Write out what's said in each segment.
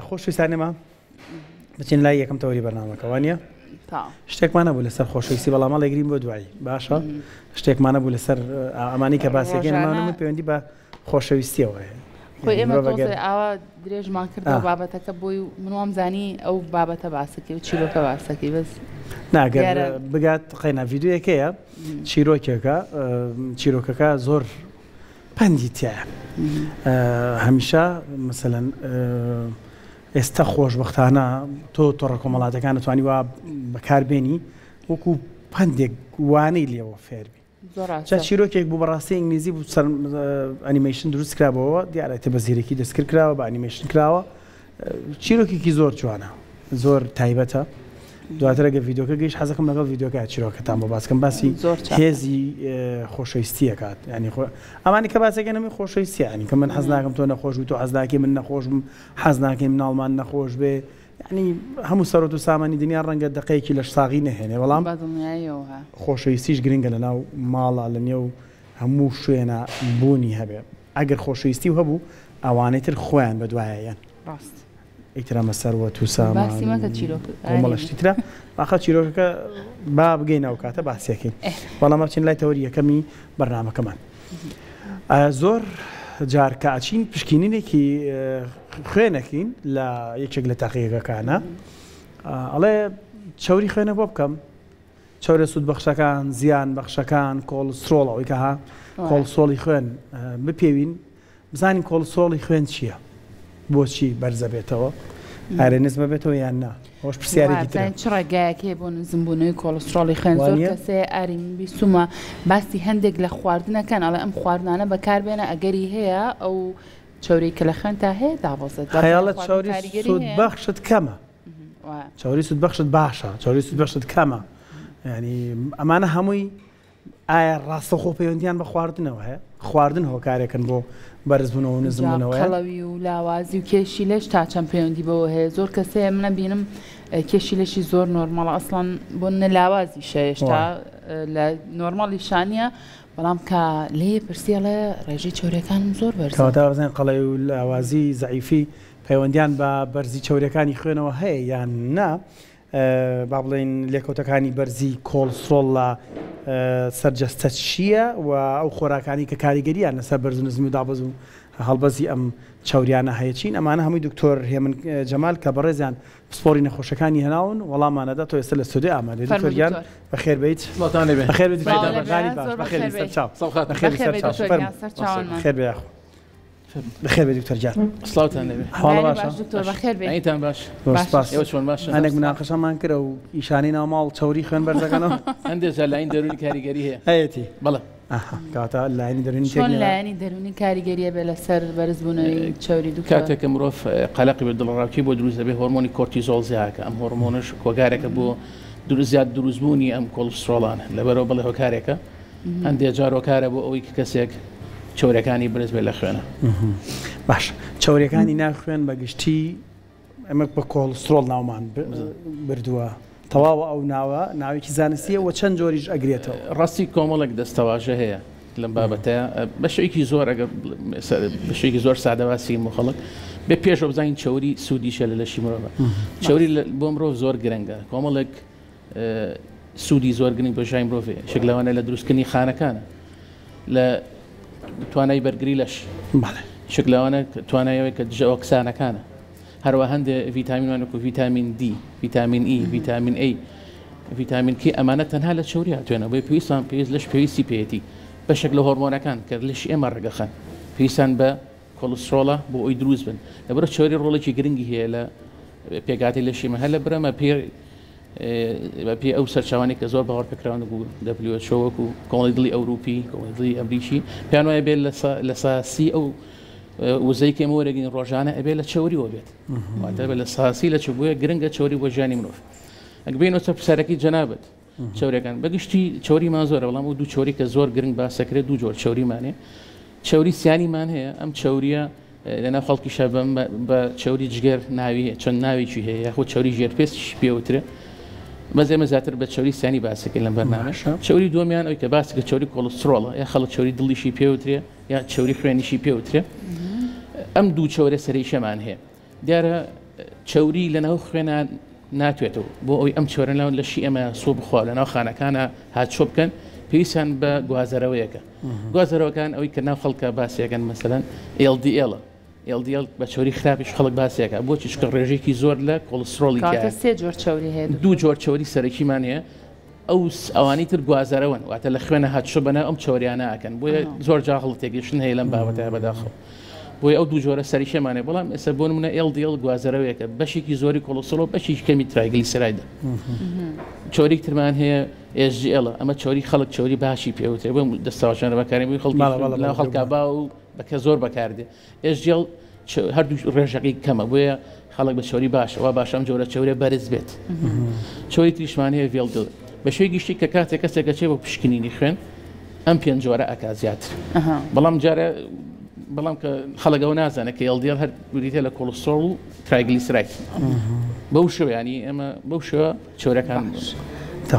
خۆشەویستان ئێمە بچین لای یەکەم تەوەری بەرنامەکە وانە؟ شتێکمان نەبوو لەسەر خۆشەویستی بەڵام هەڵێگرین بۆ دوایی باشە شتێکمان نەبوو لەسەر ئەمانی کە باسەکەن من پەیوەندی بە خۆشەویستیەوە هەیە خۆی ئێمە تۆزێ ئاوا درێژمان کردەوە بابەتەکە بۆی و من وام زانی ئەو بابەتە باسەکەی و چیرۆکە باسەکەی بەس ناگەر بگات قەینا ڤیدیۆیەکەیە چیرۆکێکە چیرۆکەکە زۆر پەندی تایە هەمیشە مەسەلەن ئێستا خۆشبەختانە تۆ تۆڕە کۆمەڵاتەکان توانی وا بەکاربێنی وەکو پەندێک وانەی لێوە فێربی جا چیرۆکێک بوو بەڕاستی ئینگلیزی بوو سەر ئەنیمەیشن دروست کرابەوە دیارە بە زیرەکی دەستکرد کراوە بە ئەنیمەیشن کراوە چیرۆکێکی زۆر جوانە زۆر تایبەتە دواتر ئەگەر ڤیدۆکە گەیشت حەزەکەم لەگەڵ ڤیدۆکە چیرۆکەتان بۆ باسکەم باسی هێزی خۆشەویستیەکات ینی خۆ ئەمانی کە باسەکەن هەمووی خۆشەویستی ینی کە من حەز ناکەم تۆ نەخۆش بی تۆ حەز ناکەی من نەخۆش بم حەز ناکەین مناڵمان نەخۆش بێ یعنی هەموو سەرۆت و سامانی دنیا ڕەنگە دقەیەکی لەش ساغی نەهێنێ بەڵام خۆشەویستیش گرنگە لە ناو ماڵە لە نێو هەموو شوێنە بوونی هەبێ ئەگەر خۆشەویستی و هەبوو ئەوانەی تر خۆیان بەدوایە یەن. ڕاست. ئیتر ئەمە سەروەت و سامان و کۆمەڵە شتی ترە. ئاخە چیرۆکەکە با بگەینە ئەو کاتە باسی ئەکەین. بەڵام با بچین لای تەوەری یەکەمی بەرنامەکەمان. زۆر جار کە ئەچین پشکینینێکی خوێنەکەین لە یەکێک لە تاقیگەکانە ئەڵێ چەوری خوێنە بۆ بکەم چەورە سوودبەخشەکان، زیان بەخشەکان، کۆڵسترۆڵ ئەوەی کە ها کۆڵسۆڵی خوێن بپێوین بزانین کۆڵسۆڵی خوێن چییە؟ بۆچی بەرزەبێتەوە؟ ئارێ نزمە بێتەوە یان نا؟ ئەوەش پرسیارێکی ترە. چ ڕێگایەک هەیە بۆ نزمبوونەوەی کۆڵسترۆڵی خوێن؟ زۆر کەس هەیە ئاری من بیستوومە باسی هەندێک لە خواردنەکان ئەڵێ ئەم خواردنانە بەکاربێنە ئەگەری هەیە ئەو چەوری کە لە خوێنتا هەیە دابەزێت. خەیاڵت چەوری سوودبەخشت کەمە. چەوری سوودبەخشت باشە چەوری سوودبەخشت کەمە ینی ئەمانە هەمووی ئایا ڕاستەخۆ پەیوەندیان بە خواردنەوە هەیە خواردن هۆکارێکن بۆ بەرزبوونەوە و نزمبوونەوە قەڵەوی و لاوازی و کێشی لەش تا چەند پەیوەندی بەوە هەیە زۆر کەسەیە منە بینم کێشی لەشی زۆر نۆرمەڵە ئەسڵان بۆ نە لاوازی شێشتا لە نۆرمەڵی شانە بەڵام کە لێ پرسیڵێ ڕێژەی چۆرەکانم زۆر بەرز کەواتە بزانین قەڵەوی و لاوازی زەعیفی پەیوەندیان بە بەرزی چەوریەکانی خوێنەوە هەیە یان نا، با بڵێین لێکەوتەکانی بەرزی کۆڵسترۆڵ لە سەر جەستە چییە و ئەو خۆراکانەی کە کاریگەرییان لەسەر بەرز و نزمی و دابەز و هەڵبەزی ئەم چەوریانە هەیە چین؟ ئەمانە هەمووی دکتۆر هێمن جەمال کە بەڕێزیان پسپۆڕی نەخۆشەکانی هەناون وەڵاممان ئەدا. تۆ ئێستا لە ستۆدیۆ ئامادەی دکتۆر گیان بەخێر بێیت. سڵاوتان لێ بێ. بەخێر بێیت دکتۆر گیان. باش بەخێر بێی سەرچاو. بەخێر بێی سەرچاو. فەرموو. بەخێر بێی یاخوا. بەخێر بێ دکتۆر گیان. سڵاوتان لێبێ. حاڵە باشە؟ باش دکتۆر بەخێر بێی. ئەیتان باش. زۆر سپاس. ئێوە چۆن باشن؟ هەندێک مناقەشەمان کرد و ئیشانەی ناو ماڵ چەوری خوێن بەرزەکەنەوە. هەندێک جار لایەنی دەروونی کاریگەری هەیە. هەیەتی. بەڵێ. ئەها کەواتە لایەنی دەروونی تێک چۆن لایەنی دەروونی کاریگەریە بێ لەسەر بەرزبوونەوەی چەوری دکتۆر؟ کاتێک کە مرۆڤ قەلەقی بێت دڵەڕاوکێی بۆ دروست دەبێت هۆرمۆنی کۆرتیزۆڵ زیاکە ئەم هۆرمۆنەش هۆکارێکە بۆ زیاد دروستبوونی ئەم کۆڵسترۆڵانە لەبەرەوە بەڵێ هۆکارێکە. هەندێ جار هۆکارە بۆ ئەوەی کە کەسێک چەوریەکانی بەرز بێت لە خوێنە. باش چەوریەکانی ناو خوێن بە گشتی ئەمە بە کۆڵسترۆڵ ناومان بردووە تەواوە ئەو ناوە ناوێکی زانستیە و چەند جۆریش ئەگرێتەوە. ڕاستی کۆمەڵێک دەستەواژە هەیە لەم بابەتەیە بە شێوەیەکی زۆر ئەگەر بە شێوەیەکی زۆر سادە باسی بۆ خەڵک بێ پێشەوە بزانین چەوری سوودیشە لە لەشی مرۆڤ چەوری بۆ مرۆڤ زۆر گرنگە کۆمەڵێک سوودی زۆر گرنگ بۆ ژیانی مرۆڤ هەیە، یەکێک لەوانە لە دروستکردنی خانەکانە، لە توانای بەرگری لەش، یەکێک لەوانە توانای ئەوەی کە دژە ئۆکسانەکانە، هەروە هەندێ ڤیتامین وەکو ڤیتامین دی، ڤیتامین ئی، ڤیتامین ئەی، ڤیتامین کی ئەمانە تەنها لە چەوری هاتوێنە، بۆیە پێویستمان پێویست لەش پێویستی پێیەتی. بەشێک لە هۆرمۆنەکان کە لەشی ئێمە ڕێگەخەن پێویستیان بە کۆڵسترۆڵە بۆ ئەوی دروست بن. لەبەرئەوە چەوری ڕۆڵێکی گرنگی هەیە لە پێکهاتەی لەشی ئێمە. هەر لەبەرئەمە پێی بەپێی ئەو سەرچاوانەی کە زۆر باوەڕپێکراون وەکو WHO وەکو کۆمەڵی دڵی ئەوروپی، کۆمەڵی دڵی ئەمریکی پێیان وایە بێت لە ساسی ئەو وزەی کە ئێمە وەرەگرین ڕۆژانە ئەبێت لە چەوریەوە بێت. واتە بێت لە ساسی لە چەوری بۆیە گرنگە چەوری بۆ ژیانی مرۆڤ. ئەگەر بێینەوە سەر پرسیارەکەی جەنابت چەوریەکان بەگشتی چەوریمان زۆرە بەڵام ئەو دوو چەوری کە زۆر گرنگ باسەکرێت دوو جۆر چەوریمان هەیە چەوری سیانیمان هەیە ئەم چەوریە لەناو خەڵکیشە بە چەوری جگەر ناوی هەیە چەند ناوێکی هەیە یاخود چەوری ژێرپێستیشی پێوترێ بەس ئێمە زیاتر بە چەوری سیانی باسەکەین لەم بەرنامە چەوری دووەمیان ئەوی کە باسەکە چەوری کۆڵسترۆڵە یا خەڵک چەوری دڵیشی پێوترێ یا چەوری خوێنیشی پێوترێ ئەم دوو چەورە سەرەیشەمان هەیە. دیارە چەوری لەناو خوێنا ناتوێتەوە، بۆ ئەوەی ئەم چەورە لەناو لەشی ئێمە سوو بخوا و لەناو خانەکانا هاتچۆ بکەن، پێویستیان بە گوازەرەوەیەکە. گوازەرەوەکان ئەوەی کە ناو خەڵکە باسیەکەن مەسەلەن LDL ە. LDL بە چەوری خراپیش خەڵک باسیەکە، بۆچی؟ چونکە ڕێژەیەکی زۆر لە کۆڵسترۆڵی تیایە. کەواتە سێ جۆر چەوری هەیە دکتۆر؟ دوو جۆر چەوری سەرەکیمان هەیە، ئەو ئەوانی تر گوازەرەوەن، واتە لە خوێنە هاتچۆ بەناو ئەم چەوریانە ئەکەن، بۆیە زۆر جار هەڵەتێگەیشتن هەیە لەم بابەتە بەداخەوە. بۆیە ئەو دوو جۆرە سەرەکیەمان هەیە، بەڵام ئێستا بۆ نمونە LDL گوازەرەوەیەکە بەشێکی زۆری کۆڵسترۆڵ و بەشێکی کەمی ترایگلیسێرایدە. چەوریک ترمان هەیە HDL ئەمە چەوری خەڵک چەوری باشی پێوترێ بۆ دەستەواژانە بەکارێن بۆی خەڵکی لەناو خەڵکا باو و بەکە زۆر بەکاردێ. HDL هەردوو ڕێژەکەی کەمە بۆیە خەڵک بە چەوری باشە وا باشە ئەم جۆرە چەورە بەرز بێت. چەوری تریشمان هەیە VLDL بە شێوەی گشتی کە کاتێک کەسێک ئەچێ بۆ پشکنینی خوێن ئەم پێنج جۆرە ئەکا زیاتر بەڵام جارە بەڵام کە خەڵک ئەوە نازانێت کە LDL هەر بریتە لە کۆڵسترۆڵ و ترایگلیسراید بەو شێوە ینی ئێمە بەو شێوە چەورەکان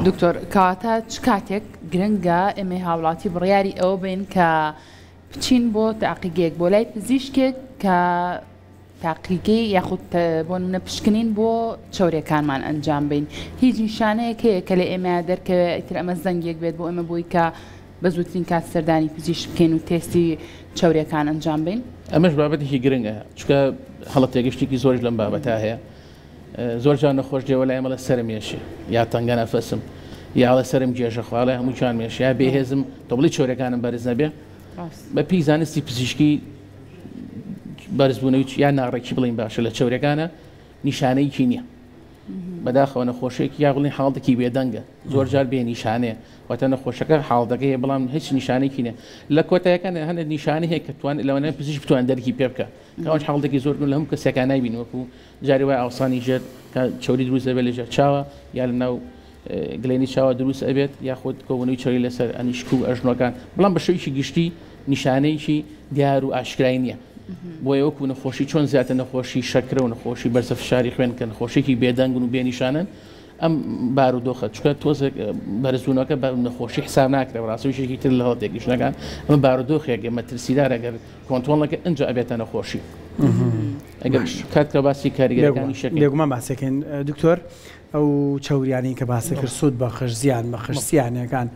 دکتۆر کەواتە چ کاتێک گرنگە ئێمەی هاوڵاتی بڕیاری ئەوە بین کە بچین بۆ تاقیگەیەک بۆ لای پزیشکێک کە تاقیگەی یاخود بۆ نمونە پشکنین بۆ چەورێکانمان ئەنجام بین هیچ نیشانەیەک هەیە کە لە ئێمە دەرکەوێت ئیتر ئەمە زەنگێک بێت بۆ ئێمە بۆی کە بە زووترین کات سەردانی پزیشک بکەین و تێستی چەورێکان ئەنجام بین؟ ئەمەش بابەتێکی گرنگە چونکە هەڵە تێگەشتێکی زۆریش لەم بابەتە هەیە زۆر جار نەخۆش دێوە لای ئەمەڵێ سەرم ئێشێ یا تەنگە نەفەسم یا ئەڵێ سەرم گێژە خوا ئەڵێ هەموو گیانم ئێشێ یا بێهێزم تۆ بڵێی چەورەکانم بەرز نەبێ بە پێی زانستی پزیشکی بەرزبوونەوەی یا ناڕێکی بڵین باشە لە چەورەکانە نیشانەیەکی نییە بەداخەوە نەخۆشێک یا بڵین حاڵتێکی بێدەنگە زۆر جار بێ نیشانەیە واتە نەخۆشەکە حاڵتەکەی بەڵام هیچ نیشانێکی نیە لە کۆتایەکان هەندێک نیشانە هەیە کە توان لەوانەیە پزیشک بتوان دەرکی پێ بکە کەەوەش حاڵتێکی زۆر لە هەموو کەسێکان نایبین وەکو جاری وای ئاوسانی ژێر کە چەوری دروست دەبێت لە ژێر چاوە یا لە ناو گلێنی چاوە دروست ئەبێت یاخود کۆبوونەوەی چەوری لەسەر ئەنیشک و ئەژنۆکان بەڵام بە شێوەیەکی گشتی نیشانەیەکی دیار و ئاشکرای نییە بۆیە وەکو نەخۆشی چۆن زیاتر نەخۆشی شەکرە و نەخۆشی بەرزە فشاری خوێن کە نەخۆشیێکی بێدەنگن و بێنیشانن ئەم بارودۆخە چکە تۆزێک بەرزبوونەکە بە نەخۆشی حساب ناکرێت ڕاستەویشێکی تر لە هەڵتێکیشنەکان ئەمە بارودۆخێک مەترسیدار ئەگەر کۆنترۆڵ نەکە ئینجا ئەبێتە نەخۆشی ئەگەر کات کە باسی کاریگەرەکانی شەکر بێگومان باسەکەین دکتۆر ئەو چەوریانەی کە باسە کرد سوود بەخش زیان بەخش سیانەکان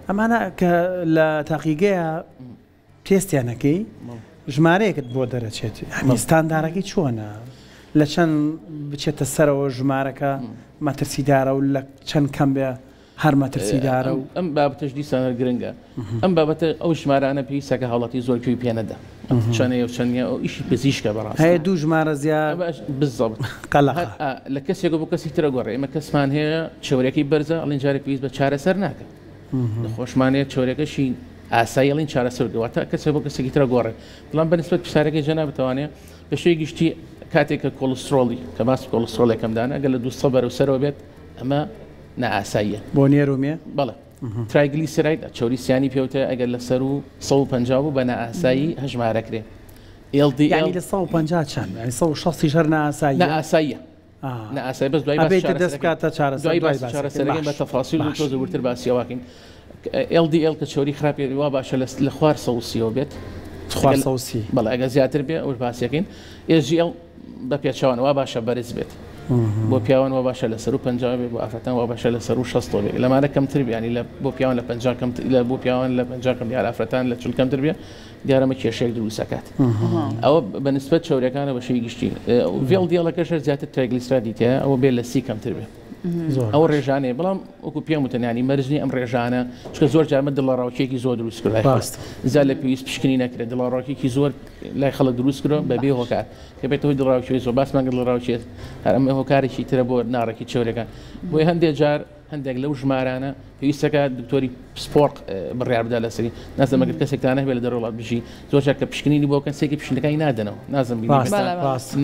ئەمانە کە لە تاقیگەیە تێستیانەکەی ژمارەیەکت بۆ دەرەچێت هەمی ستاندارەکەی چۆنە لە چەند بچێتە سەرەوە ژمارەکە مەترسیدارە و لە چەند کەم بێ هەر مەترسیدارە و. ئەم بابەتەش دیسان هەر گرنگە. ئەم بابەتە ئەو ژمارانە پێویستە کە هاوڵاتی زۆر گوێی پێ نەدا. چەند هەیە و چەند نییە ئەو ئیشی پزیشکە بەڕاستی. هەیە دوو ژمارە زیاد بالضبط. قەلەقە. لە کەسێکەوە بۆ کەسی تر ئەگۆڕێ. ئێمە کەسمان هەیە چەوریەکەی بەرزە ئەڵێن جارێ پێویست بە چارەسەر ناکا. نەخۆشمان هەیە چەوریەکەشی ئاسایی ئەڵێن چارەسەر بکە. واتە کەسێک بۆ کەسێکی تر ئەگۆڕێ. بەڵام بە نیسبەت پرسیارەکەی جەنابتەوانێ بە شێوەی گشتی کاتێک کە کۆڵسترۆڵی کە باسی کۆڵسترۆڵێکم دانا گەر لە 200 بەرەو سەرەوە بێت ئەمە نائاساییە. بۆ نێر و مێ؟ بەڵێ. ترایگلیسێراید، چەوری سیانی پێوتە ئەگەر لە سەروو 150 بوو بە نائاسایی هەژمارەکرێ. LDL. یانی لە 150 چەند؟ یانی 160 یش هەر نائاساییە؟ نائاساییە. نائاسایی بەس دوای باسی ئەبێ دەست بکاتە چارەسەر. دوای باسی چارەسەرەکەین بە تەفاسیل و تۆزێ وردتر باسی ئەوە ئەکەین. LDL کە چەوری خراپ وا باشە لە خوار 130 ەوە بێت. خوار 130. بەڵێ ئەگەر زیاتر بێ ئەوش باسی ئەکەین. HDL بە پێچەوانە وا باشە بەرز بێت. بۆ پیاوان وا باشە لە سەروو 50 بێت بۆ ئافرەتان وا باشە لە سەروو 60 بێت لەمانە کەمتر بێ ینی لە بۆ پیاوان لە 50 کەمتر لە بۆ پیاوان لە 50 کەم یار ئافرەتان لە 40 کەمتر بێ دیارەمە کێشەیەک دروست ئەکات ئەوە بە نسبەت چەوریەکانە بە شێوەی گشتی VLDL ەکەش هەر زیاتر ترایگلیسرایدی تیایە ئەوە بێ لە 30 کەمتر بێ ئەوە ڕێژانەیە بەڵام وەکو پێم وتن ینی مەرج نییە ئەم ڕێژانە چونکە زۆر جار من دڵەڕاوکێکی زۆر دروست کرد لای خەڵک زیاد لە پێویست پشکنی نەکرێت دڵەڕاوکێکی زۆر لای خەڵک دروست کرد بەبێ هۆکار کە بێتە هۆی دڵەڕاوکێ زۆر باسمان کرد دڵەڕاوکێ هەر ئەمە هۆکارێکی ترە بۆ ناڕێکی چەورەکان بۆیە هەندێک جار هەندێک لەو ژمارانە پێویستەکە دکتۆری پسپۆڕ بڕیار بدا لەسەری نازم ئەگەر کەسێکتان هەبێت لە دەرەوە وڵات بژی زۆر جار کە پشکنینی بۆ کەن سێکی پشکنەکانی نادەنەوە نازم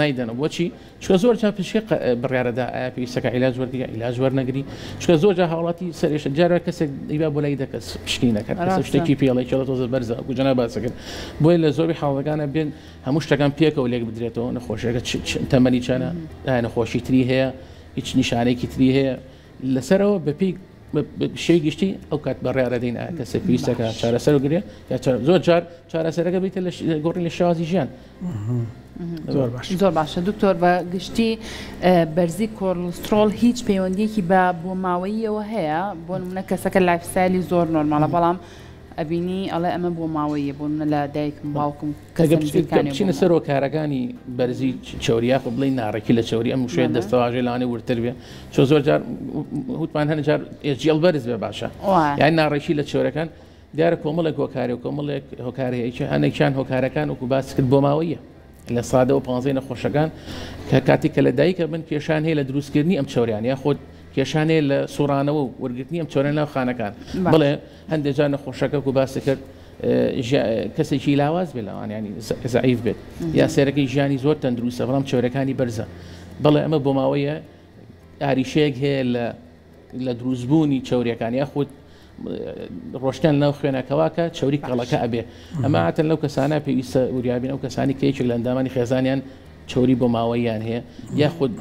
نایدەنەوە بۆچی چونکە زۆر جار پزیشک بڕیارەدا ئایا پێویستەکە عیلاج وەرگری عیلاج وەرنەگری چونکە زۆر جار هاوڵاتی سەرێشە جارە کەسێک ئیبا بۆ لای دە کەس پشکنین دەکات کەسێک شتێکی پێڵێ کێڵە تۆزە بەرزە وەکو جەناب باس کرد بۆیە لە زۆربەی حاڵەتەکانە بێن هەموو شتەکان پێکەوە لێک بدرێتەوە نەخۆشیەکە تەمەنی چەنە ئایا نەخۆشی تری هەیە هیچ نیشانەیەکی تری هەیە لەسەرەوە بەپێی شێوی گشتی ئەو کات بڕیارەدەین ئایا کەسێک پێویستەکە چارەسەر وەرگرێ یا زۆر جار چارەسەرەکە بریتیە لە گۆڕین لە شێوازی ژیان. زۆر باش. زۆر باشە دکتۆر بە گشتی بەرزی کۆڵسترۆڵ هیچ پەیوەندیەکی بە بۆماوەییەوە هەیە بۆ نمونە کەسەکە lifestyle ی زۆر نۆرماڵە بەڵام ئەبینی ئەڵێ ئەمە بۆ ماوەیە بۆ منە لە دایکم باوکم بچینە سەر هۆکارەکانی بەرزی چەوری یاخۆ بڵێین ناڕێکی لە چەوری ئەم وشەیە دەستەواژەی لەوانەیە وردتر بێ چۆ زۆر جار وتمان هەنە جار HDL بەرز بێ باشە یان ناڕێکی لە چەورەکان دیارە کۆمەڵێک هۆکاری و کۆمەڵێک هۆکار هەیە هەنێکیان هۆکارەکان وەکو باس کرد بۆ ماوەیە لە سادە و پانزەی نەخۆشەکان کە کاتێک کە لە دایکە بن کێشان هەیە لە دروستکردنی ئەم چەوریان یاخود کێشان هەیە لە سوڕانەوە و وەرگرتنی ئەم چەوریان ناو خانەکان بڵێ هەندێک جار نەخۆشەکە کو باسی کرد کەسێکی لاواز بێت لەوان ینی زعیف بێت یا سێرەکەی ژیانی زۆر تەندروستە بەڵام چەورەکانی بەرزە بەڵێ ئەمە بۆ ماوەیە ئاریشەیەک هەیە لە لە دروستبوونی چەوریەکان یاخود ڕۆشتیان لەناو خوێنەکەواکە چەوری کەڵەکە ئەبێ ئەمە هاتن لەو کەسانە پێویستە وریابین ئەو کەسانی کە یەکێک لە ئەندامانی خێزانیان چەوری بۆ ماوەیان هەیە یاخود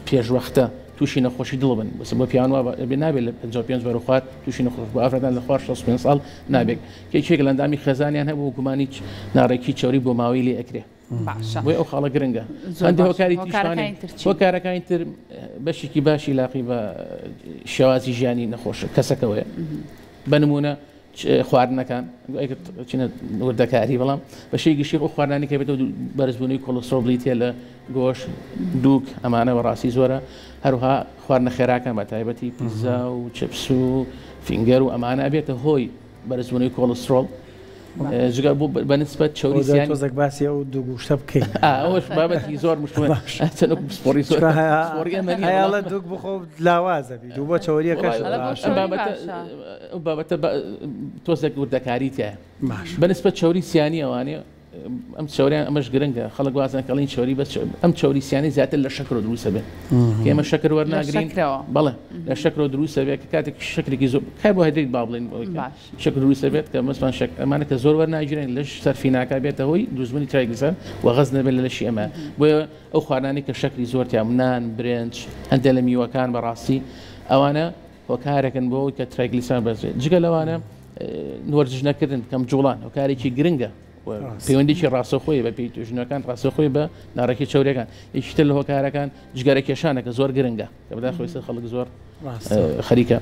پێشوەختە تووشی نەخۆشی دڵ بن بەس بۆ پیاوان وا بێ نابێت لە 55 بەرەو خوار تووشی نەخۆش بۆ ئافرەتان لە خوار 65 ساڵ نابێت کە یەکێک لە ئەندامی خێزانیان هەبوو گومانی ناڕێکی چەوری بۆ ماوەی لێ ئەکرێ باشە بۆیە ئەو خاڵە گرنگە هەندێک هۆکاری هۆکارەکانی تر بەشێکی باشی لاقی بە شێوازی ژیانی نەخۆش کەسەکەوەیە بە نمونە خواردنەکان چینە وردەکاری بەڵام بە شێوەی گشتی ئەو خواردنانی کە بێتەوە بەرزبوونەوەی کۆڵسترۆڵ بریتیە لە گۆشت دووک ئەمانە بەڕاستی زۆرە هەروها خواردنە خێراکان بە تایبەتی پیزا و چپس و finger و ئەمانە ئەبێتە هۆی بەرزبوونەوەی کۆڵسترۆڵ جگە بۆ بە نسبەت چەوری زیان تۆزێک باسی ئەو دوو گوشتە بکەین ئەوەش بابەتی زۆر مشتومە چەند وەکو پسپۆڕی زۆر پسپۆڕی ئەمە نییە هەیاڵە دووک بخۆ لاوازە بی دوو بۆ چەوریەکەش ئەم بابەتە ئەو بابەتە تۆزێک وردەکاری تایە بە نسبەت چەوری سیانی ئەوانێ ئەم چەوریان ئەمەش گرنگە خەڵک وازن کەڵین چەوری بەس ئەم چەوری سیانی زیاتر لە شەکرۆ دروستە بێت ئێمە شەکر وەرناگرین بەڵێ لە شەکرۆ دروستە بێت کە کاتێک شەکرێکی زۆر کاربۆهایدرێت با بڵێن شەکر دروستە بێت کە مەسمان شەک ئەمانە کە زۆر وەرناگیرێن لەش سەرفی ناکا بێتە هۆی دروستبوونی triglyceride و غەز نەبێت لە لەشی ئەمە بۆیە ئەو خواردنانەی کە شەکری زۆر تیا نان برنج هەندێک لە میوەکان بەڕاستی ئەوانە هۆکارێکن بۆ ئەوەی کە triglyceride بەرز بێت جگە لەوانە وەرزش نەکردن کەم جوڵان هۆکارێکی گرنگە پەیوەندیی ڕاستەوخۆی بە پێی توێژینەوەکان ڕاستەوخۆی بە ناڕێکی چەوریەکان یەکێکی تر لە هۆکارەکان جگەرە کێشانە کە زۆر گرنگە کە بەداخەوە ئێستا خەڵک زۆر خەریکە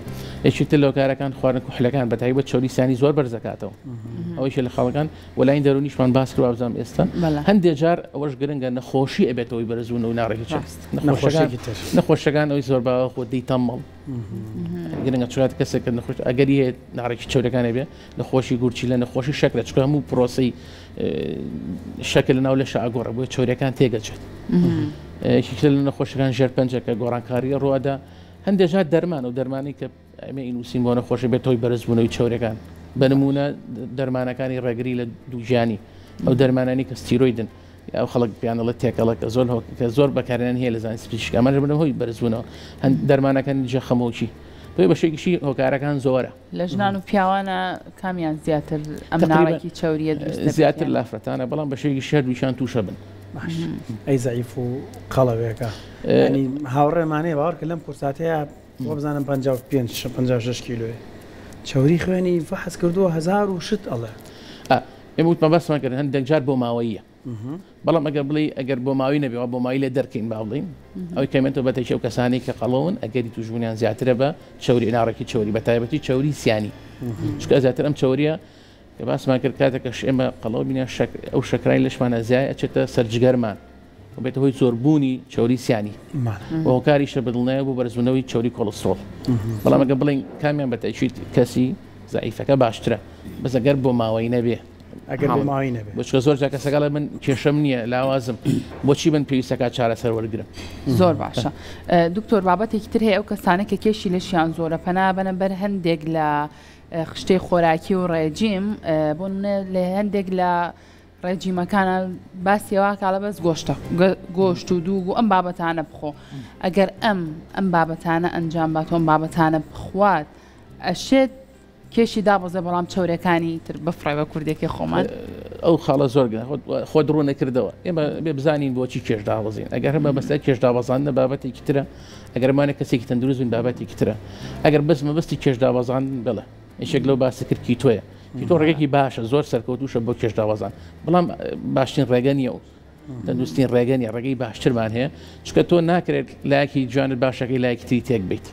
یەکێک تر لە هۆکارەکان خواردن کوحلەکان بە تایبەت چەوری سیانی زۆر بەرز دەکاتەوە ئەوەیش لە خاڵەکان وەلاین دەرونیشمان باس کرد وابزانم ئێستا هەندێک جار ئەوەش گرنگە نەخۆشی ئەبێتەوەی بەرزبوون و ناڕێکی نەخۆشەکان ئەوی زۆر باوە خۆ دی تەمەڵ گرنگە چرات کەسێک کە نەخۆش ئەگەری هەیە ناڕێکی چەورەکانی بێ نەخۆشی گورچیلە نەخۆشی شەکرە چکە هەموو پرۆسی شەکر لە ناو لەشە ئاگۆڕە بۆیە چەوریەکان تێگەچێت یەکێک لە نەخۆشەکان ژێرپەنجە کە گۆڕانکاری ڕووادا هەندێک جار دەرمان و دەرمانی کە ئەمە ئینوسین بۆ نەخۆشی بێت هۆی بەرزبوونەوەی چەورەکان بە نمونە دەرمانەکانی ڕێگری لە دووگیانی ئەو دەرمانانی کە ستیرۆیدن ئەو خەڵک پێیان دەڵێت تێکەڵە کە زۆر کە زۆر بەکارێن هەیە لە زانستی پزیشکی ئەمانە بنە هۆی بەرزبوونەوە هەند دەرمانەکانی دژە خەمۆکی بۆیە بە شێوەیەکی هۆکارەکان زۆرە. لە ژنان و پیاوانە کامیان زیاتر ئەم ناڕێکی چەوریە دروست دەبێت؟ زیاتر لە ئافرەتانە بەڵام بە شێوەیەکی هەردووکیان تووشە بن. باش ئەی زەعیف و قەڵەوێکە یانی هاوڕێمان هەیە باوەڕکە لەم کورساتەیە وابزانم 55 56 کیلۆیە چەوری خوێنی فەحس کردووە هەزار و شت ئەڵێ. ئێمە وتمان باسمان کرد هەندێک جار بۆ ماوەییە بەڵام ئەگەر بڵێ ئەگەر بۆ ماوەی نەبێ بۆ ماوەی لێ دەرکەین با بڵین ئەوەی کەمێنتەوە بە تەکی ئەو کەسانی کە قەڵەون ئەگەری توشبوونیان زیاترە بە چەوری ناڕێکی چەوری بە تایبەتی چەوری سیانی چونکە زیاتر ئەم چەوریە کە باسمان کرد کاتێک کە ئێمە قەڵەو بینە ئەو شەکرای لەشمانە زیای ئەچێتە سەر جگەرمان بێتە هۆی زۆربوونی چەوری سیانی و هۆکاریشە بەدڵنیایە بۆ بەرزبوونەوەی چەوری کۆڵسترۆڵ بەڵام ئەگەر بڵێین کامیان بە تەئکید کەسی زەعیفەکە باشترە بەس ئەگەر بۆ ماوەی نەبێ ئەگەر بۆ ماوەی نەبێ بۆ زۆر جار کەسەکە ئەڵێ من کێشەم نییە لاوازم بۆچی من پێویستەکە چارەسەر وەرگرم زۆر باشە دکتۆر بابەتێکی تر هەیە ئەو کەسانە کە کێشی لەشیان زۆرە پەنا بەنە بەر هەندێک لە خشتەی خۆراکی و ڕێجیم بۆ لە هەندێک لە ڕێجیمەکانە باسی ئەوە کاڵە بەس گۆشتە گۆشت و دووگ و ئەم بابەتانە بخۆ ئەگەر ئەم ئەم بابەتانە ئەنجام بات و ئەم بابەتانە بخوات ئەشێت کێشی دابەزێ بەڵام چەورەکانی تر بفڕێ بە کوردێکی خۆمان. ئەو خاڵە زۆر گرنگە خۆت ڕوون نەکردەوە ئێمە بێ بزانین بۆچی کێش دابەزین ئەگەر هەر مەبەستە کێش دابەزاندنە بابەتێکی ترە ئەگەر مانە کەسێکی تەندروست بین بابەتێکی ترە ئەگەر بەس مەبەستی کێش دابەزاندن بڵێ یەکێک لەو باسی کرد keto یە. keto ڕێگەکی باشە زۆر سەرکەوتوشە بۆ کێش دابەزان بەڵام باشترین ڕێگە نییە و تەندروستین ڕێگە نیە ڕێگەی باشترمان هەیە چونکە تۆ ناکرێت لایەکی جوانت باشەکەی لایەکی تری تێک بیت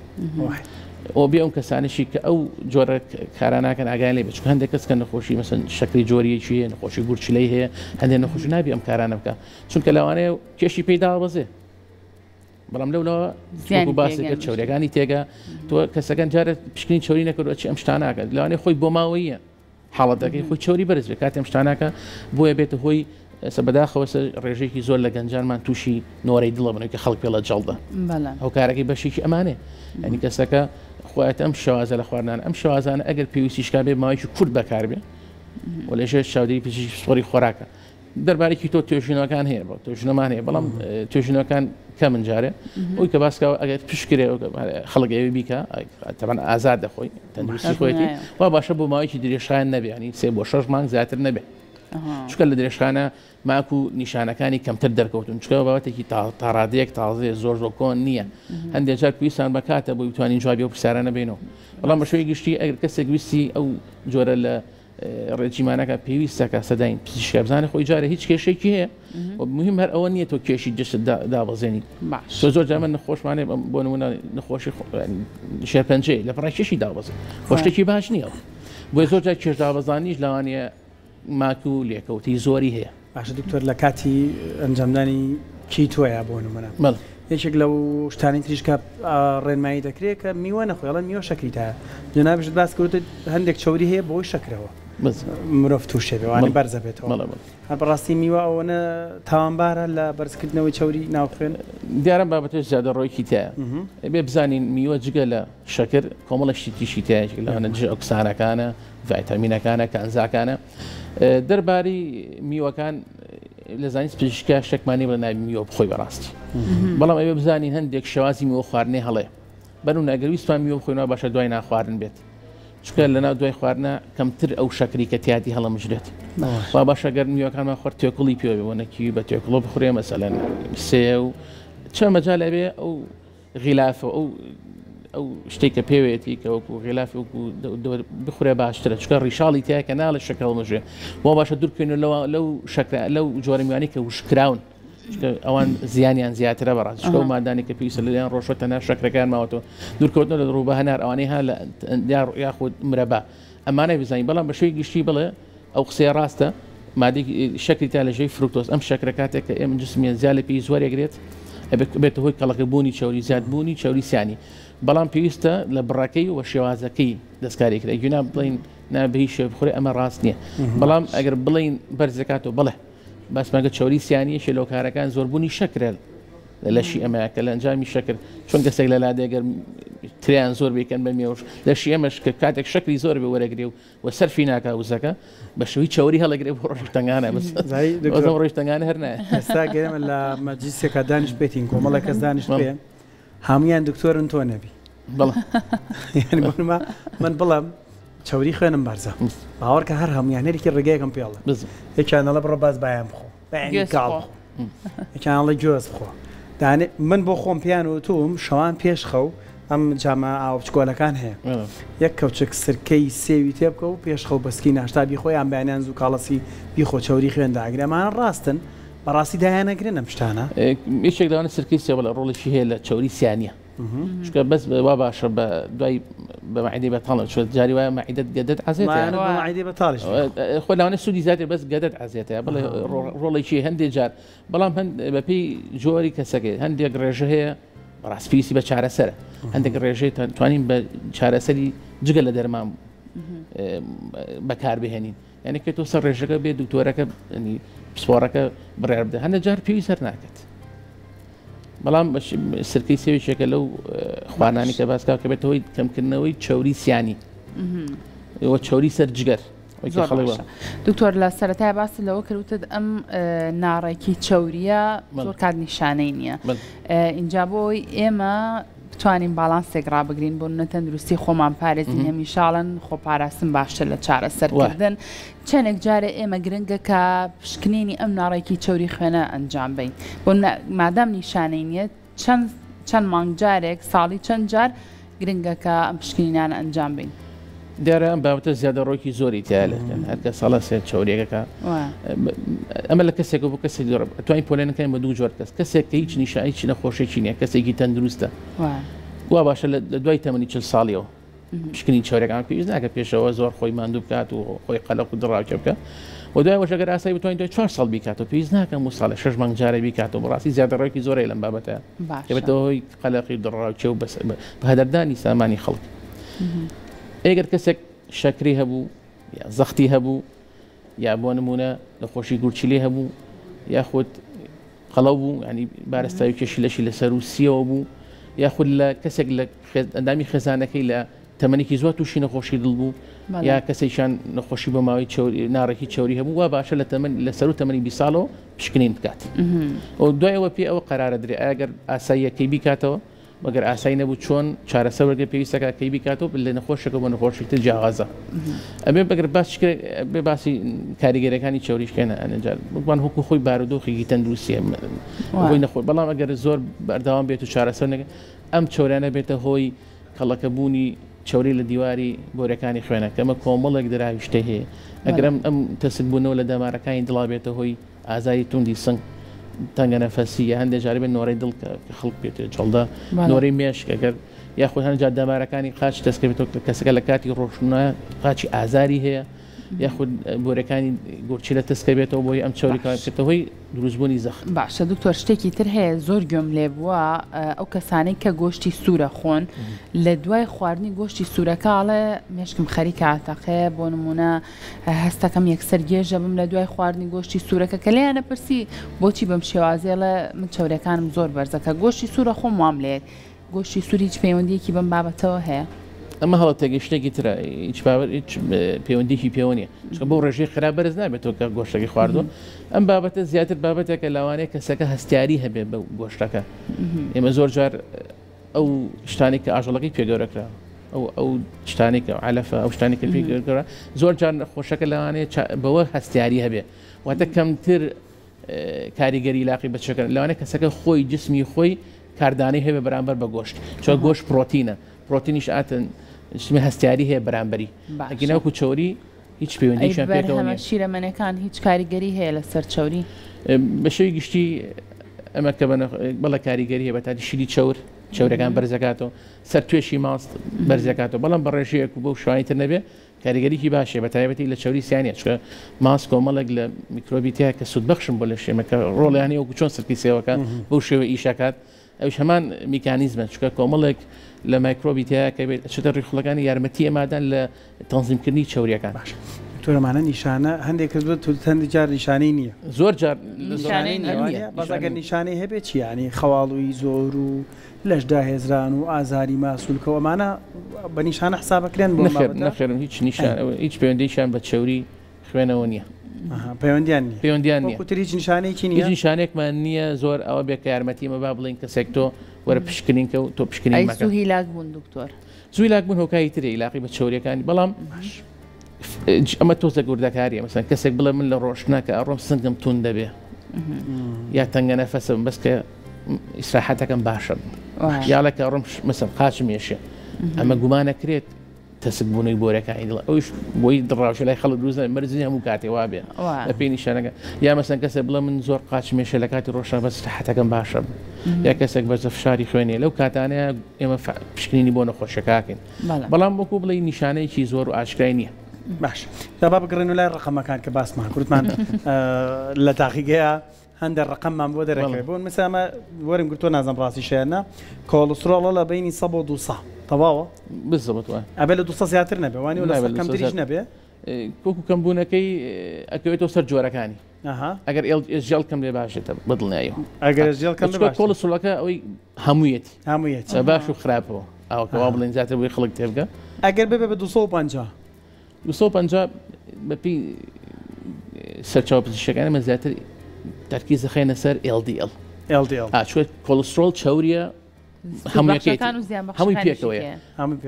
ئەو بێ ئەو کەسانشی کە ئەو جۆرە کاراناکەن ئاگای لێ بچکە هەندێک کەس کە نەخۆشی مەسن شەکری جۆریەکی هەیە نەخۆشی گورچلەی هەیە هەندێک نەخۆشی نابی ئەم کارانە بکە چونکە لەوانەیە کێشی پێی دابەزێ بەڵام لەولاوە باسی کرد چەوریەکانی تێگا تۆ کەسەکان جارە پشکنین چەوری نەکردووە چی ئەم شتاناکە لەوانەیە خۆی بۆ ماوەیە حاڵەتەکەی خۆی چەوری بەرز بێت کاتێ ئەم شتاناکە بۆیە بێتە هۆی ئێستا بەداخەوە سەر ڕێژەیەکی زۆر لە گەنجانمان تووشی نۆرەی دڵە بن کە خەڵک پێڵە جەڵدە هۆکارەکەی بەشێکی ئەمانێ ینی کەسەکە خۆیت ئەم شێوازە لە خواردنان ئەم شێوازانە ئەگەر پێویستیشکا بێ ماوەیەکی کورت بەکاربێ و لەژێر چاودێری پزیشکی پسپۆڕی خۆراکە دەربارەی keto توێژینەوەکان هەیە بۆ توێژینەوەمان هەیە بەڵام توێژینەوەکان کەمن جارێ ئەوی کە باسکەوە ئەگەر پشکرێ خەڵک ئەوێ بیکە تەبەن ئازاد دەخۆی تەندروستی خۆیەتی وا باشە بۆ ماوەیەکی درێژخایەن نەبێ ینی سێ بۆ شەش مانگ زیاتر نەبێ چونکە لە درێژخانە ماک و نیشانەکانی کەمتر دەرکەوتون چکە بابەتێکی تاڕادەیەک تازەیە زۆر زۆر کۆن نییە هەندێک جار پێویستان بەکاتە بۆی بتوانین جوابی ئەو پرسیارانە بینەوە بەڵام بە شێوەی گشتی ئەگەر کەسێک ویستی ئەو جۆرە لە ڕێجیمانەکە پێویستە کە سەداین پزیشکە بزانێت خۆی جارێ هیچ کێشێکی هەیە مهم هەر ئەوە نییە تۆ کێشی جەستە دابەزێنی تۆ زۆر جار من نەخۆشمانێ بۆ نمونە نەخۆشی شێرپەنجەی لە پڕای کێشی دابەزێت خۆ شتێکی باش نییە بۆیە زۆر جار کێش دابەزانیش لەوانەیە ماک و لێکەوتی زۆری هەیە. باشە دکتۆر لە کاتی ئەنجامدانی keto یە بۆ نمونە یەکێک لەو شتانی تریش کە ڕێنمایی دەکرێت کە میوە نەخۆی ئەڵێن میوە شەکری تایە جەنابیشت باس کرد هەندێک چەوری هەیە بۆی شەکرەوە مرۆڤ تووشێ بێ وانە بەرزە بێتەوە هەر بەڕاستی میوە ئەوەنە تاوانبارە لە بەرزکردنەوەی چەوری ناو خوێن؟ دیارە بابەتەش زیادە ڕۆیکی تایە بێ بزانین میوە جگە لە شەکر کۆمەڵە شتی تیشی تایە لەوانە دژە ئۆکسانەکانە ڤایتامینەکانە کانزاکانە دەربارەی میوەکان لە زانست پزیشکا شتێکمان نیە بڵێ نابی میوە بخۆی بەڕاستی بەڵام ئەوێ بزانین هەندێک شێوازی میوە خواردنی هەڵەیە بەرون ئەگەر ویستمان میوە بخۆین وا باشە دوای ناخواردن بێت چونکە لەناو دوای خواردنە کەمتر ئەو شەکری کە تیادی هەڵەمژرێت وا باشە گەر میوەکانمان خوارد تێکوڵی پێوە بێ وەنە کیوی بە تێکوڵە بخورێ مەسەلەن سێو چە مەجال ئەبێ ئەو غیلافە ئەو ئەو شتێک کە پێوێتی کە وەکو غیلاف وەکو بخورێ باشترە چونکە ڕیشاڵی تیا کە ناڵێ شەکر هەڵمژێ بۆ باشە دوورکەین لەوە لەو شەکرە لەو جۆرە میوانەی کە وشکراون ئەوان زیانیان زیاترە بەڕاست چونکە ئەو مادانەی کە پێویستە لەلایەن ڕۆشوە تەنها شەکرەکان ماوەتەوە دوورکەوتنەوە لە ڕووبە هەنار ئەوانەی ها لە یاخود مرەبا ئەمانە بزانین بەڵام بە شێوەی گشتی بڵێ ئەو قسەیە ڕاستە مادەی شەکری تا لە ژێی فرکتۆز ئەم شەکرە کاتێک کە ئێمە جسمیان زیاد لە پێویست وەرێگرێت بێتە هۆی کەڵەکەبوونی چەوری زیادبوونی چەوری سیانی بەڵام پێویستە لە بڕەکەی و شێوازەکەی دەستکاری کرێت گونا بڵین نا بە هیچ شێوە بخورێ ئەمە ڕاست نییە بەڵام ئەگەر بڵین بەرزەکاتەوە بڵێ باسمانگە چەوری سیانی یەکێ لە هۆکارەکان زۆربوونی شەکرە لە لەشی ئەمەیە کە لە ئەنجامی شەکر چۆن کەسێک لە لادێ گەر تریان زۆر بیکەن بە مێوژ لەشی ئێمەش کە کاتێک شەکری زۆر بێ وەرەگرێ و و سەرفی ناکا وزەکە بە شێوەی چەوری هەڵەگرێ بۆ ڕۆژ تەنگانە بەس ڕۆژ تەنگانە هەر نایە ئێستا گەرمە لە مەجلیسێکا دانیش پێتین کۆمەڵێک کەس دانیش پێ هەمویان دکتۆرن تۆ نەبی یعنی بۆنمە من بڵێم چەوری خوێنم بەرزە باوەڕکە هەر هەمویان هەرێکی ڕێگەیەکم پێڵە یەکیان ئەڵێ بڕۆ باز بایان بخۆ بەیانی گاڵ بخۆ یەکیان ئەڵێ گوێز بخۆ دانێ من بۆ خۆم پێیان وتوم شەوان پێش خەو ئەم جامە ئاو بچکۆلەکان هەیە یەک کەوچک سرکەی سێوی تێ بکە و پێش خەو بەسکی ناشتا بیخۆ یان بەیانیان زوو کاڵەسی بیخۆ چەوری خوێن داگرێ ئەمانە ڕاستن بەڕاستی دایانەگرن ئەم شتانە؟ یەکێک لەوانە سرکەی سێو بەڵێ ڕۆڵێکی هەیە لە چەوری سیانیە چونکە بەس وا باشە بە دوای بە مەعیدەی بەتاڵ چونکە جاری وایە مەعیدەت گەدەت عەزێتە بە مەعیدەی بەتاڵیش خۆ لەوانەیە سوودی زیاتر بەس گەدەت عەزێتە بەڵێ ڕۆڵێکی هەندێک جار بەڵام بەپێی جۆری کەسەکەی هەندێک ڕێژە هەیە بەڕاست پێویستی بە چارەسەرە هەندێک ڕێژەی توانین بە چارەسەری جگە لە دەرمان بەکاربهێنین یانی کە تۆ سەر ڕێژەکە بێ دکتۆرەکە پسپۆڕەکە بڕیار بدە هەندە جار پێویست هەر ناکات بەڵام سرکەی سێویشێکە لەو خوانانی کە باسکا کە بێتەوەی کەمکردنەوەی چەوری سیانی ئەوە چەوری سەر جگەر. زۆر باشە دکتۆر لە سەرەتای باست لەوە کرد وتت ئەم ناڕێکی چەوریە زۆر کات نیشانەی نییە ئینجا بۆ ئەوەی ئێمە بتوانین باڵانسێک ڕابگرین بۆ نە تەندروستی خۆمان پارێزین هەمیشاڵن خۆپاراستن باشتر لە چارەسەرکردن چەندێک جارێ ئێمە گرنگە کە پشکنینی ئەم ناڕێکی چەوری خوێنە ئەنجام بین بۆ مادام نیشانەی نییە چەند چەند مانگ جارێک، ساڵی چەند جار گرنگە کە ئەم پشکنینانە ئەنجام بەین؟ دیارە ئەم بابەتە زیادەڕۆیەکی زۆری تیایە لە هەر کەس هەڵەسێت چەوریەکەکە ئەمە لە کەسێک بۆ کەسێک زۆر توانین پۆلێنەکەین بە دوو جۆر کەس کەسێک کە هیچ نیشان هیچ نەخۆشیی نییە کەسێکی تەندروستە وا باشە لە دوای تەمەنی 40 ساڵیەوە پشکنین چەورەکان پێویست ناکە پێشەوە زۆر خۆی ماندوو بکات و خۆی قەلەق و دڵڕاوکێ بکە و دوای ئەوەش ئەگەر ئاسایی بتوانین دوای چوار ساڵ بیکاتەوە پێویست ناکە هەموو ساڵێ شەش مانگ جارێ بیکاتەوە بەڕاستی زیادەڕەوێکی زۆرەیە لەم بابەتە دەبێتە هۆی قەلەقی و دڵڕاوکێ و بە هەدەردانی سامانی خەڵک ئەگەر کەسێک شەکری هەبوو یا زەختی هەبوو یا بۆ نمونە نەخۆشی گورچیلەی هەبوو یاخود قەڵەو بوو ینی بارستاوی کێشی لەشی لەسەر و سیەوە بوو یاخود لە کەسێک لە ئەندامی خێزانەکەی لە تەمەنێکی زۆر تووشی نەخۆشی دڵ بوو یا کەسێکیان نەخۆشی بە ماوەی ناڕێکی چوری هەبوو وا باشە لە تەمەن لە سەر و تەمەنی 20 ساڵەوە پشکنین بکات و دوای ئەوە پێ ئەوە قەرارە درێ ئەگەر ئاساییەکەی بیکاتەوە وەگەر ئاسایی نەبوو چۆن چارەسەر وەرگرێت پێویستەکە کەی بیکاتەوە لە نەخۆشێکەوە بۆ نەخۆشێکی تر جیاوازە ئەبێ بەگەر باس بێ باسی کاریگەریەکانی چەوریش بکەین ئەنجار بگومان وەکو خۆی بارودۆخێکی تەندروستیە هۆی نەخۆ بەڵام ئەگەر زۆر بەردەوام بێت و چارەسەر نەکەن ئەم چەوریانە بێتە هۆی کەڵەکەبوونی چەوری لە دیواری بۆرەکانی خوێنە کە ئەمە کۆمەڵێک دراویشتەی هەیە ئەگەر ئەم تەسکبوونەوە لە دەمارەکانی دڵا بێتە هۆی ئازاری توندی سنگ، تەنگە نەفەسی یا هەندێک جار بێت نۆرەی دڵ کە خەڵک پێ تێ جەڵدە، نۆرەی مێشک ئەگەر یاخود هەندێک جار دەمارەکانی قاچ دەستکەوێتەوە کە کەسەکە لە کاتی ڕۆشتنە قاچی ئازاری هەیە یاخود بۆرەکانی گورچیلە تەسکەبێتەوە بۆی ئەم چەوری کەوتە هۆی دروستبوونی زەخت. باشە دکتۆر شتێکی تر هەیە زۆر گوێم لێ بووە ئەو کەسانەی کە گۆشتی سوورە خۆن لە دوای خواردنی گۆشتی سوورەکە ئەڵێ مێشکم خەریکە ئەتەقێ بۆ نمونە هەستەکەم یەکسەر گێژەبم لە دوای خواردنی گۆشتی سوورەکە کە لێیان ئەپرسی بۆچی بەم شێوازەی ئەڵێ من چەورەکانم زۆر بەرزە کە گۆشتی سوورە خۆم وام لێت گۆشتی سوور هیچ پەیوەندیەکی بەم بابەتەوە هەیە؟ ئەمە هەڵە تێگەشتێکی ترە هیچ باوەر هیچ پەیوەندیکی پێوە نییە چونکە بەو ڕێژەی خراپ بەرز نابێتەوە کە گۆشتەکەی خواردووە ئەم بابەتە زیاتر بابەتێکە لەوانەیە کەسەکە هەستیاری هەبێ بە گۆشتەکە ئێمە زۆر جار ئەو شتانەی کە ئاژەڵەکەی پێ گەورە کرا ئەو ئەو شتانەی کە عەلەفە ئەو شتانەی کە پێ گەورە کرا زۆر جار نەخۆشەکە لەوانەیە بەوە هەستیاری هەبێ واتە کەمتر کاریگەری لاقی بەچەکە لەوانەیە کەسەکە خۆی جسمی خۆی کاردانەی هەبێ بەرامبەر بە گۆشت چۆن گۆشت پرۆتینە پرۆتینیش ئاتن جسمی هەستیاری هەیە بەرامبەری ئەگیناوکو چەوری هیچ پەیوەندیشیان پێکەوە نییە. شیرەمەنیەکان هیچ کاریگەری هەیە لەسەر چەوری؟ بە شێوەی گشتی ئەمە کە بەڵێ کاریگەری هەیە بەتایبەتی شیری چەور چەورەکان بەرزەکاتەوە سەر توێشی ماست بەرزەکاتەوە بەڵام بە ڕێژەیەک و بەو شوانی تر نەبێ کاریگەریی باشێ بە تایبەتی لە چەوری سیانە چکە ماست کۆمەڵێک لە میکرۆبی تیا کە سوودبەخشن بۆ لە شێمەکە ڕۆڵیانی وەکو چۆن سرکی سێوەکە بەو شێوە ئیشەکات ئەویش هەمان میکانیزمە چونکە کۆمەڵێک لە مایکرۆبی تیایە کە بێت ئەچێتە ڕیخۆڵەکانی یارمەتی ئێمادان لە تەنزیمکردنی چەوریەکان. باشە دکتۆر ئەمانە نیشانە هەندێک کەس بۆ هەندێک جار نیشانەی نییە. زۆر جار نیشانەی نییە بەس ئەگەر نیشانەی هەبێت چی یانی خەواڵوویی زۆر و لەش داهێزران و ئازاری ماسولکە و ئەمانە بە نیشانە حسابەکرێن بۆ ئەم نەخێر بابەتە؟ نەخێر هیچ نیشانە هیچ پەیوەندیشیان بە چەوری خوێنەوە نییە. پەیوەندیان نییە. پەیوەندیان نییە. وەکو تر هیچ نیشانەیەکی نییە؟ هیچ نیشانەیەکمان نییە زۆر ئەوە بێ کە یارمەتی ئێمە با بڵێین کەسێک تۆ وەرە پشکنین کە و تۆ پشکنین ئەی مەکە. زوو هیلاک بوون دکتۆر؟ زوو هیلاک بوون هۆکاری ترە ئیلاقی بە چەوریەکانی بەڵام ئەمە تۆزێک وردەکاریە مەسەن کەسێک بڵێ من لە ڕۆشتنا کە ئەڕۆم سنگم توند دەبێ یا تەنگە نەفەسم بەس کە ئیسراحەتەکەم باشە یاڵە کە ڕۆم مەسەن قاچم یەشێ ئەمە گومانەکرێت تەسک بوونەوەی بۆرەکانی دڵ ئەوش بۆی دڕاوشە لای خەڵک دروست نابێت مەرج نییە هەموو کاتێ وابێ بە پێی نیشانەکە یا مەسەن کەسێک بڵێ من زۆر قاچم ێشە لە کاتی ڕۆشتن بەس حەتەکەم باشە یا کەسێک بەرزە فشاری خوێنێ لەو کاتانەیە ئێمە پشکنینی بۆ نەخۆشەکەکەین بەڵام وەکو بڵێ نیشانەیەکی زۆر و ئاشکرای نییە. باش جا با بگەڕێینەوە لای ڕەقەمەکان کە باسمان کردمان لە تاقیگەیە هەندێک ڕقممان بۆ دەرەکەوێت بۆ مثلا ئەمە وەرم گرتووە نازم ڕاستیشە یان نا کۆڵسترۆڵە لە بینی 100 بۆ 200 تەواوە بالضبط وایە ئەبێ لە 200 زیاتر نەبێ وانی و لە 100 کەمتریش نەبێ وەکو کەمبوونەکەی ئەکەوێتەوە سەر جۆرەکانی ئەگەر ژێڵ کەم لێ باشێتە بەدڵنیایەوە ئەگەر ژێڵ کەم کۆڵسترۆڵەکە ئەوەی هەموویەتی هەموویەتی باش و خراپەوە ئەوە کە وا بڵێن زیاتر بۆی خەڵک تێبگە ئەگەر ببێ بە 250 250 بەپی سەرچاوە پزیشکەکان ئێمە زیاتر تەرکیز دەخەینە سەر LDL. LDL. چونکە کۆلسترۆڵ چەوریە هەموویەکەیەتی هەمووی پێکەوەیە.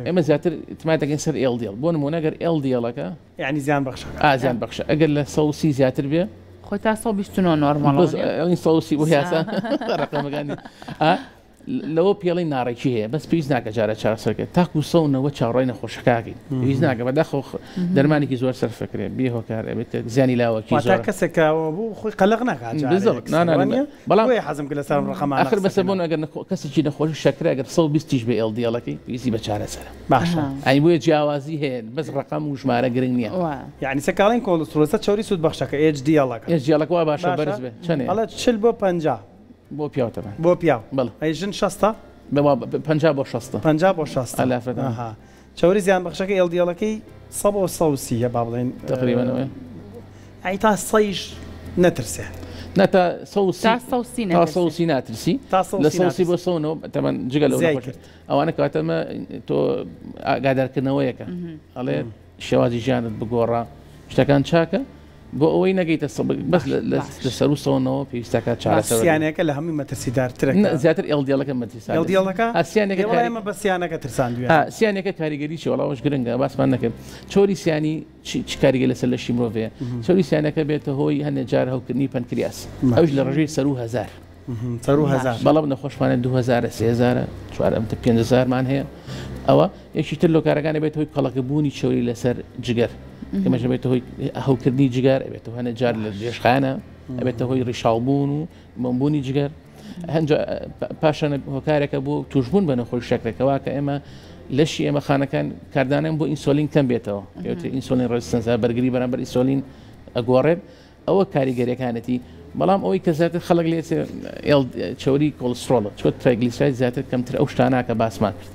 ئێمە زیاتر اعتماد دەکەین سەر LDL. بۆ نموونە گەر LDL-ەکە یعنی زیان بەخشەکە. ئا زیان بەخشە ئەگەر لە 130 زیاتر بێ خۆی تا 129 نۆرماڵە. بەس ئەڵین 130 بۆ یاسا ڕەقەمەکانی ئا لەوە پێڵی ناڕێکی هەیە بەس پێویست ناکە جارە چارەسەر کرد تاکو 190 چاوەڕێی نەخۆشەکەکەین پێویست ناکە بەداخەوە دەرمانێکی زۆر سەرفەکرێ بێ هۆکار ئەبێت زیانی لاوەکی زۆر واتە کەسێک کە ئەوە بوو خۆی قەلەق ناکات جارێ بالضبط نا نا نا بەڵام بۆیە حەزم کرد لەسەر ئەم ڕەقەمانە ئاخر قسە بەسە بکەین. بۆن ئەگەر کەسێکی نەخۆشی شەکرە ئەگەر 120 یش بێ LDL ەکەی پێویستی بە چارەسەرە باشە ئەی بۆیە جیاوازی هەیە بەس ڕەقەم و ژمارە گرنگ نییە یعنی سەکاڵین کۆڵسترۆڵ لەسەر چەوری سوودبەخشەکە HDL ەکە HDL ەکە وا باشە باشە بەرز بێ چەنێ ئەڵێ 40 بۆ 50 بۆ پیاو تەبعەن. بۆ پیاو بەڵێ. ئەی ژن شەستە؟ بە 50 بۆ شەستە. 50 بۆ شەستە. ئەلا فەرموو. ئەها چەوری زیانبەخشەکە LDL ەکەی سە بۆ 130 یە با بڵێین تقریبا ئەوەیە. ئەی تا سەیش نەترسێ. نا تا 130 تا 130 تا نەترسێ. 130 ناترسی. تا لە 130 130 بۆ ناترسی. 190 تەبعەن جگە لەو زیای نەخۆشی کرد. ئەوانە کەواتە ئەمە تۆ ئاگادارکردنەوەیەکە ئەڵێ شێوازی ژیانت بگۆڕە شتەکان چاکە بۆ ئەوەی نەگەیتە بەس لە سەروو سەوەنەوە پێویستەکە چارەسەر سیانەکە لە هەمووی مەترسیدارترە زیاتر LDL ەکە مەترسیدار LDL ەکە سیانەکە ئێمە بە سیانەکە ترساندویە سیانەکە کاریگەری چی وەڵا ئەوەش گرنگە باسمان نەکرد چۆری سیانی چ کاریگەری لەسەر لەشی مرۆڤ هەیە چۆری سیانەکە بێتە هۆی هەندێک جار هەوکردنی پەنکریاس ئەوش لە ڕێژەی سەروو 1000 سەروو 1000 بەڵام نەخۆشمانە 2000 3000 4 5000مان هەیە ئەوە یەکی تر لۆکارەکانی بێت هۆی کەڵەکەبوونی چەوری لەسەر جگەر کەمەش بێتە هۆی هەوکردنی جگەر ئەبێتەوە هەنە جار لە درێژخانە ئەبێتە هۆی ڕیشاڵبوون و مەمبوونی جگەر هەنج پاشان هۆکارێکە بۆ توشبوون بە نەخۆش شەکرەکەوا کە ئێمە لەشی ئێمە خانەکان کاردانیان بۆ ئینسۆلین کەم بێتەوە insulin resistance بەرگری بەرامبەر ئینسۆلین ئەگۆڕێت ئەوە کاریگەریەکانێتی بەڵام ئەوەی کە زیاتر خەڵک لێ چەوری کۆلسترۆڵە چۆ triglyceride زیاتر کەمتر ئەو شتانە کە باسمان کرد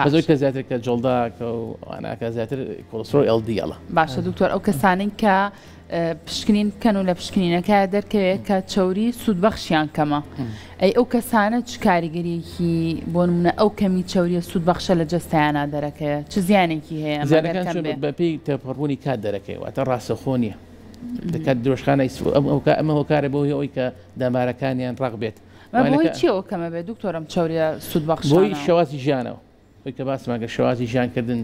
بەس ئەوەی کە زیاتر کە جڵداکە و ئەواناکە زیاتر کۆلسترۆڵ LDL ە. باشە دکتۆر ئەو کەسانەی کە پشکنین بکەن و لە پشکنینەکە دەرکەوێت کە چەوری سوودبەخشیان کەمە ئەی ئەو کەسانە چ کاریگەریەکی بۆ نمونە ئەو کەمی چەوریە سوودبەخشە لە جەستەیانا دەرەکەوێت چ زیانێکی هەیە ئەمە گەر زیانەکان کەم چۆن بێ؟ بەپێی تێپەڕبوونی کات دەرەکەوێت واتە ڕاستەوخۆ نییە. دەکات درۆشخانە ئەمە هۆکارە بۆ ئەوەی کە دەمارەکانیان ڕەق بێت بۆی چیەوە کەمە بێت دکتۆرم چەوریە سوود بەخشانە بۆی شێوازی ژیانەوە ئەوی کە باسمان کە شێوازی ژیانکردن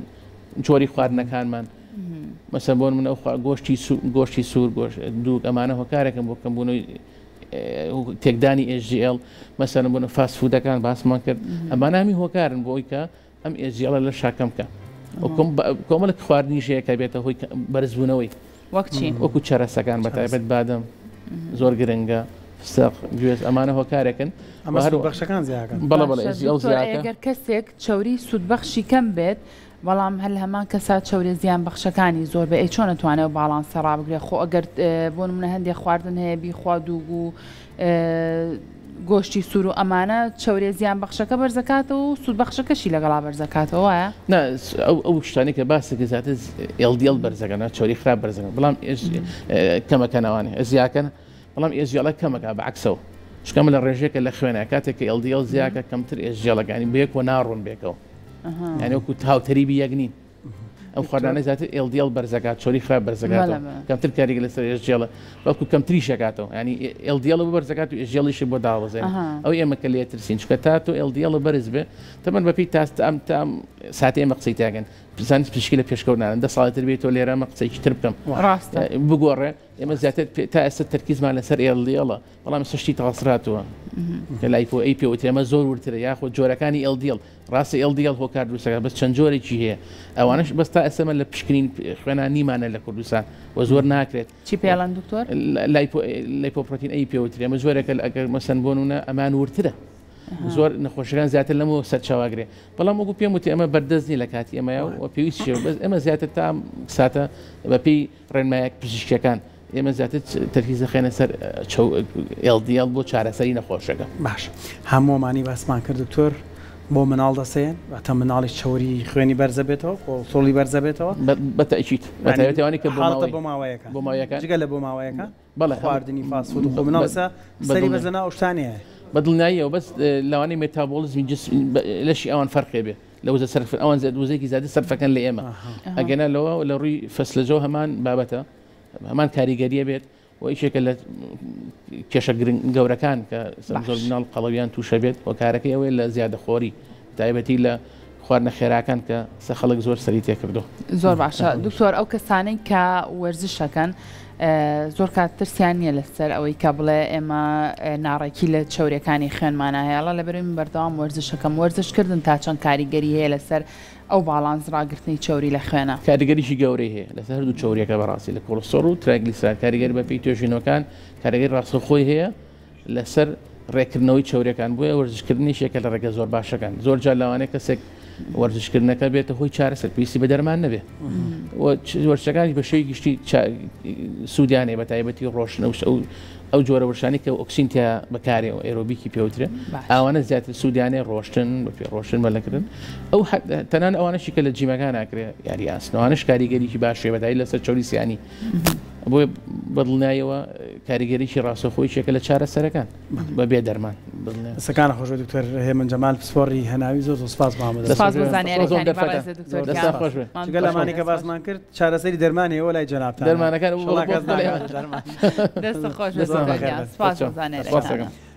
جۆری خواردنەکانمان مەسە بۆن من ئەو گۆشتی گۆشتی سوور گۆش دووک ئەمانە هۆکارێکم بۆ کەمبوونەوەی تێکدانی HDL مەسەن بۆن fast food ەکان باسمان کرد ئەمانە هەمی هۆکارن بۆ ئەوی کە ئەم HDL ە لە شاکەم کە کۆمەڵێک خواردنیش هەیە کە بێتە هۆی بەرزبوونەوەی وەک چی؟ وەکو چەرەسەکان بە تایبەت بادەم زۆر گرنگە فستق گوێز ئەمانە هۆکارێکن ئەمە سوودبەخشەکان زیاکەن بەڵێ بەڵێ ئەو زیاکە ئەگەر کەسێک چەوری سوودبەخشی کەم بێت بەڵام هەر لە هەمان کەسا چەوریە زیان بەخشەکانی زۆر بێ ئەی چۆن ئەتوانێ ئەو باڵانسە ڕابگرێ خۆ ئەگەر بۆ نمونە هەندێ خواردن هەیە بیخوا دووگ و گۆشتی سوور و ئەمانە چەوریە زیان بەخشەکە بەرزەکاتەوە و سوود بەخشەکەشی لەگەڵا بەرزەکاتەوە وایە؟ نا ئەو شتانەی کە باست کرد زیاتر LDL بەرزەکەن چەوری خراپ بەرزەکەن بەڵام کەمەکەنەوانێ زیاکەن بەڵام HDL کەمەکە بە عەکسەوە چونکە ئەمە لە ڕێژەیەکە لە خوێنە کاتێک کە LDL زیاکە کەمتر HDL ەکانی بەیەکەوە ناڕۆن بێکەوە یعنی وەکو هاوتەریبی یەک نین ئەم خواردانە زیاتر LDL بەرزەکات چۆری خراپ بەرزەکاتەوە کەمتر کاریگە لەسەر HDL ە بەڵکو کەمتریش ئەکاتەوە ینی LDL بۆ بەرزەکات و HDL یشی بۆ داوەزێن ئەو ئێمە کە لێ ترسین چونکە تا تۆ LDL بەرز بێ تەمەن بەپی تاست ئەم تام ساتی ئێمە قسەی تاگەن زانست پزیشکی لە پێشکەوت نانن 10 ساڵی تر بێت تۆ لێرە ئەمە قسەیەکی تر بکەم ڕاستە بگۆڕێ ئێمە زیاتر تا ئێستا تەرکیزمان لەسەر LDL ە بەڵام ئێستا شتی تاسراتوە کە lipo A پێوترێ ئەمە زۆر وردترە یاخود جۆرەکانی LDL ڕاستە LDL هۆکار دروستەکە بەس چەند جۆرێکی هەیە ئەوانش بەس تا ئێستا من لە پشکنین خوێنا نیمانە لە کوردستان و زۆر ناکرێت. چی پێڵەن دکتۆر؟ lipoprotein A پێوترێ ئەمە جۆرێکە ئەگەر مەسەن بۆ نمونە ئەمان وردترە زۆر نەخۆشەکان زیاتر لەمەوە سەرچاوەگرێ بەڵام وەکو پێم وتی ئەمە بەردەست نیە لە کاتی ئێمەیە و پێویستیشە بەس ئێمە زیاتر تا ساتە بەپێی ڕێنمایەک پزیشکیەکان ئێمە زیاتر تەرکیز دەخەینە سەر LDL بۆ چارەسەری نەخۆشەکە. باش هەموو ئەمانەی باسمان کرد دکتۆر بۆ مناڵ دەسێن واتە مناڵی چەوری خوێنی بەرزە بێتەوە کۆڵسترۆڵی بەرزە بێتەوە بە تەئکید بە تایبەتی ئەوانەی کە بۆ حاڵەتە ماوەی بۆ ماوەیەکە بۆ ماوەیەکان جگە لە بۆ ماوەیەکە بەڵێ خواردنی fast food و خۆ مناڵ ئێستا سەری بەس لەناو ئەو شتانەیە بە دڵنیاییەوە بەس لەوانەیە metabolism ی جسم لەشی ئەوان فەرقێ بێ. لە وزە سەرف ئەوان زیاد وزەیەکی زیاتر سەرفەکەن لە ئێمە ئەگەنا لەوە لە ڕووی فەسلەجەوە هەمان بابەتە هەمان کاریگەریە بێت و یەکێکە لە کێشە گرنگ گەورەکان کە زۆر مناڵ قەڵەویان تووشە بێت هۆکارەکەی ئەوەیە لە زیادەخۆری تایبەتی لە خواردنە خێراکان کە سە خەڵک زۆر سەری تێکردو. زۆر باشە دکتۆر ئەو کەسانەی کە وەرزشەکەن زۆر کات ترسیان نییە لەسەر ئەوەی کە بڵێ ئێمە ناڕێکی لە چەورەکانی خوێنمانە هەیە ئەڵێ لەبەرئەوەی من بەردەوام وەرزشەکەم وەرزشکردن تا چەند کاریگەری هەیە لەسەر ئەو باڵانس ڕاگرتنی چەوری لە خوێنە؟ کاریگەریی گەورەی هەیە لەسەر هەردوو چەوریەکە بەڕاستی لە کۆڵستۆڕ و ترایگلیسراد کاریگەری بەپێی توێژینەوەکان کاریگەری ڕاستەوخۆی هەیە لەسەر ڕێککردنەوەی چەوریەکان بۆیە وەرزشکردن یەکێکە لە ڕێگە زۆر باشەکان زۆر جار لەوانەیە کەسێک وەرزشکردنەکە بێتە هۆی چارەسەر پێویستی بە دەرمان نەبێ وەرزشەکانیش بە شێوەی گشتی سوودیان هەیە بە تایبەتی ڕۆشن ئەو ئەو جۆرە وەرزشانەی کە ئۆکسین تیا بەکارێ و ئێرۆبیکی پێوترێ ئەوانە زیاتر سوودیان هەیە ڕۆشتن بە پێ ڕۆشتن مەلەکردن ئەو تەنان ئەوانەشی کە لە جیمەکان ناکرێ یاری ئاسن ئەوانەش کاریگەریی باشێ بەتایی لەسەر چەوری سیانی بۆیە بەدڵنیایەوە کاریگەریی ڕاستەوخۆی یەکێکە لە چارەسەرەکان بە بێ دەرمان. دەستەکانت خۆش بێت دکتۆر هێمن جەمال پسپۆڕی هەناوی زۆر زۆر سپاس بۆ ئامادەبوونت. سپاس بۆ زانیاریەکانی بەڕێزت دکتۆر گیان. جگە لەمانەی کە باسمان کرد چارەسەری دەرمانی هەیە لای جەنابتانە. دەرمانەکان ئیشەڵا کەس ناگات بە دەرمان. دەستت خۆش بێت دکتۆر گیان سپاس بۆ زانیاریەکانت.